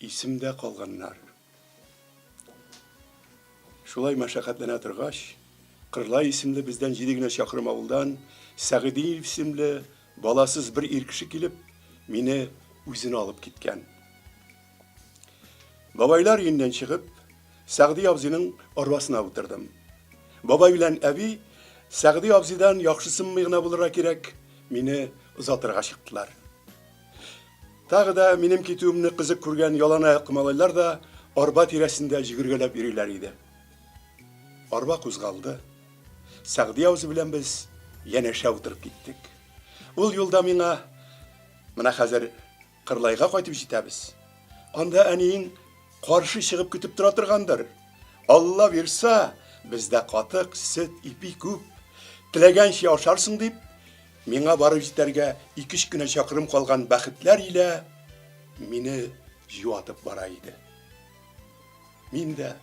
Исемдә калганнар. Шулай мәшәкатьләнә торгач, Кырлай исемле бездән җиде генә чакрым авылдан Сәгыйдиев исемле баласыз бер ир кеше килеп, мине үзенә алып киткән. Бабайлар өеннән чыгып, Сәгъди абзыйның арбасына утырдым. Бабай белән әби Сәгъди абзыйдан яхшысынмый гына булырга кирәк, мине озатырга чыктылар. Тагы да минем китүемне кызык күргән яланаяклы малайлар да арба тирәсендә җөгергәләп йөриләр иде. Арба кузгалды. Сәгъди абзый белән без янәшә утырып киттек. Ул юлда миңа менә хәзер Кырлайга кайтып җитәбез. Анда әниең каршы чыгып көтеп тора торгандыр. Алла бирса, бездә катык, сөт, ипи күп. Теләгәнчә ашарсың дип, миңа барып җитәргә ике-өч кенә чакрым калган бәхетләр илә мине җуатып бара иде. Мин дә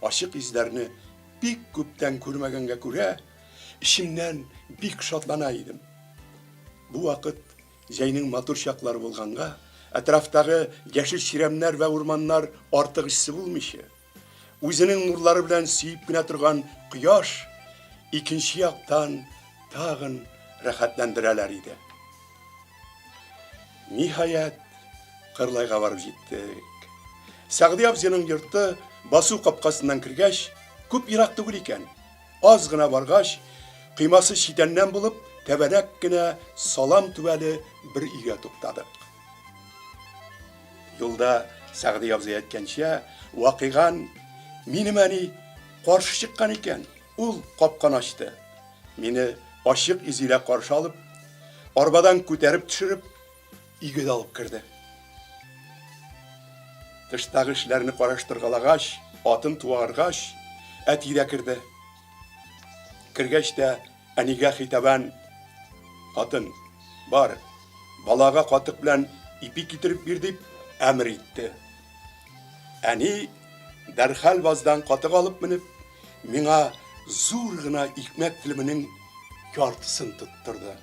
ачык йөзләрне бик күптән күрмәгәнгә күрә, эчемнән бик шатлана идем. Бу вакыт Җәйнең матур чаклары булганга, әтрафтагы яшел чирәмнәр вә урманнар артык эссе булмыйча, үзенең нурлары белән сөеп кенә торган кояш икенче яктан тагын рәхәтләндерәләр иде. Ниһаять, Кырлайга барып җиттек. Сәгъди абзыйның йорты басу капкасыннан кергәч, күп ерак түгел икән. Аз гына баргач, коймасы читәннән булып, тәбәнәк кенә салам түбәле бер өйгә туктадык. Юлда Сәгъди абзый әйткәнчә, вакыйган минем әни каршы чыккан икән. Ул капканы ачты. Мине ачык йөз илә каршы алып, арбадан күтәреп төшереп, өйгә дә алып керде. Тыштагы эшләрне караштыргалагач, атын туаргач, әти дә керде. Кергәч тә әнигә хитабән, Хатын, бар, балага катык белән ипи китереп бир, дип әмер итте. Әни дәрхаль баздан катык алып менеп, миңа зур гына икмәк телеменең яртысын тоттырды.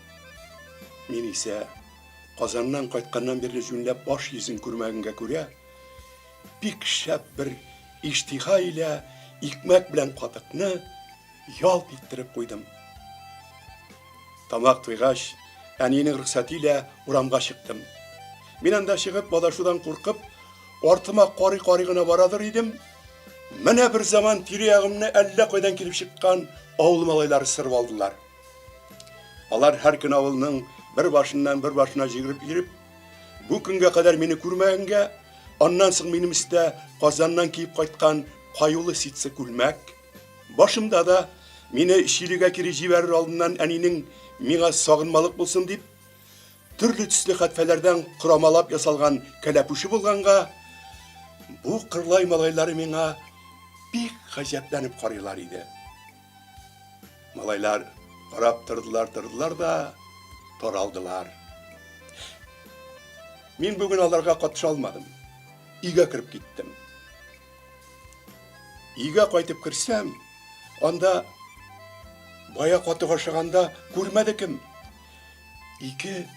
Мин исә Казаннан кайтканнан бирле җүнләп аш йөзен күрмәгәнгә күрә, бик шәп бер иштиха илә икмәк белән катыкны ялт иттереп куйдым. Тамак туйгач, әнинең рөхсәте илә урамга чыктым. Мин анда чыгып, адашудан куркып, артыма карый-карый гына барадыр идем. Менә бер заман тирә-ягымны әллә кайдан килеп чыккан авыл малайлары сырып алдылар. Алар һәр көн авылның бер башыннан бер башына җигереп йөреп, бу көнгә кадәр мине күрмәгәнгә, аннан соң минем өстә Казаннан киеп кайткан каюлы ситсы күлмәк, башымда да мине Чилегә кире җибәрер алдыннан әнинең миңа сагынмалык булсын дип, төрле төсле хәтфәләрдән корамалап ясалган кәләпүше булганга, бу Кырлай малайлары миңа бик гаҗәпләнеп карыйлар иде. Малайлар карап тордылар-тордылар да таралдылар. Мин бүген аларга катыша алмадым. Өйгә кереп киттем. Өйгә кайтып керсәм, анда бая катык ашаганда күрмәде кем. Ике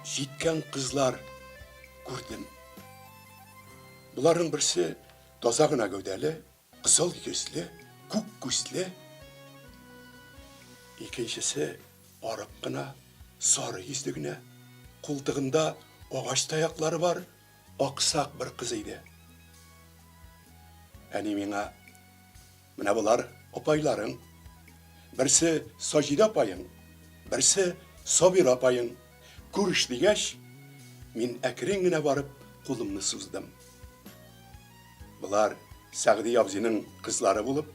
җиткән кызлар күрдем. Боларның берсе таза гына гәүдәле, Кызыл йөзле, күк күзле. Икенчесе арык кына, сары йөзле генә. Култыгында агач таяклары бар, аксак бер кыз иде. Әни миңа, менә болар апайларың. Берсе Саҗидә апаең, берсе Сабира апаең. Күреш дигәч, мин әкрен генә барып кулымны суздым. Болар Сәгъди абзыйның кызлары булып,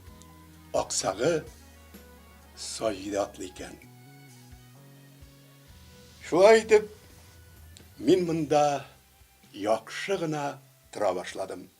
аксагы Саҗидә атлы икән. Шулай итеп, мин монда яхшы гына тора башладым.